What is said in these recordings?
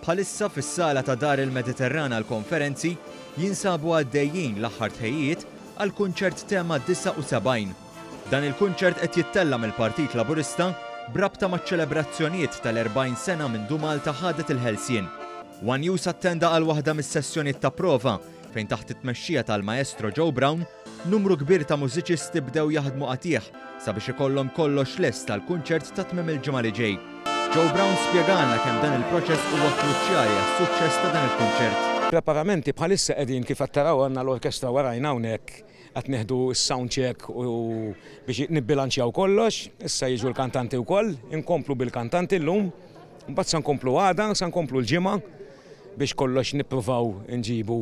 Bħalissa fis-sala ta' Dar il-Mediterran għall-Konferenzi jinsabu għaddejjin l-aħħar tħejjijiet għall-kunċert Tema 79. Dan il-kunċert qed jittella' mill-Partit Laburista b'rabta maċ-ċelebrazzjonijiet tal-40 sena mindu Malta ħadet il-ħelsien. One News attenda għal waħda mis-sessjonijiet ta' prova fejn taħt it-tmexxija tal-Maestro Joe Brown, numru kbir ta' mużiċisti bdew jaħdmu qatigħ sabiex ikollhom kollox lest għall-kunċert ta' tmiem il-ġimgħa li ġej. Joe Brown spjegalna kemm dan il-proċess huwa kruċjali għas-suċċess ta' dan il-kunċert. Preparamenti bħalissa qegħdin kif qed taraw għandna l-orkestra warajna hawnhekk qed nieħdu s-sound check u biex nibbilanċjaw kollox, issa jiġu l-kantanti wkoll, inkomplu bil-kantanti llum, imbagħad se nkomplu għada, se nkomplu l-ġimgħa biex kollox nippruvaw inġibu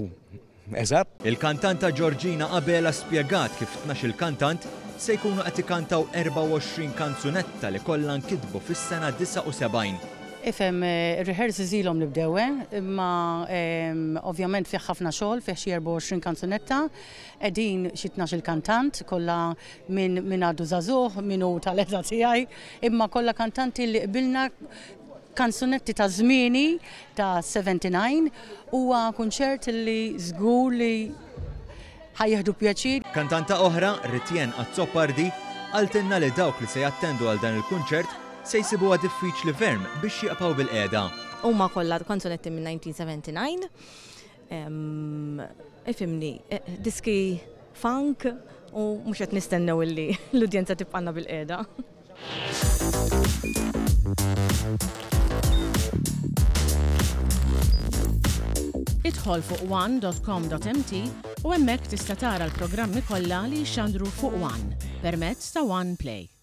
eżatt. Il-kantanta Georgina Abela spjegat kif 12-il kantant se jkunu qed ikantaw 24 kanzunetta li kollha nkitbu fis-sena 79. Ifhem, ir-rehearsals ilhom li bdew, eh, imma ovvjament fih ħafna xogħol, fih xi 24 kanzunetta, qegħdin xi 12-il kantant, kollha min min għadu żagħżugħ, min hu tal-età tiegħi, imma kollha kantanti li qbilna kanzunetti ta' żmieni ta' 79, huwa kunċert li żgur li ħa jieħdu pjaċir. Kantanta oħra, Ritienne Azzopardi, qaltilna li dawk li se jattendu għal dan il-kunċert se jsibuha diffiċli ferm biex jieqpaw bilqiegħda. Huma kollha kanzunetti minn 1979. Ifhimni, diski funk u mhux qed nistennew illi l-udjenza tibqalna bilqiegħda. Idħol fuq one.com.mt u hemmhekk tista' tara l-programmi kollha li jixxandru fuq One permezz ta' One Play.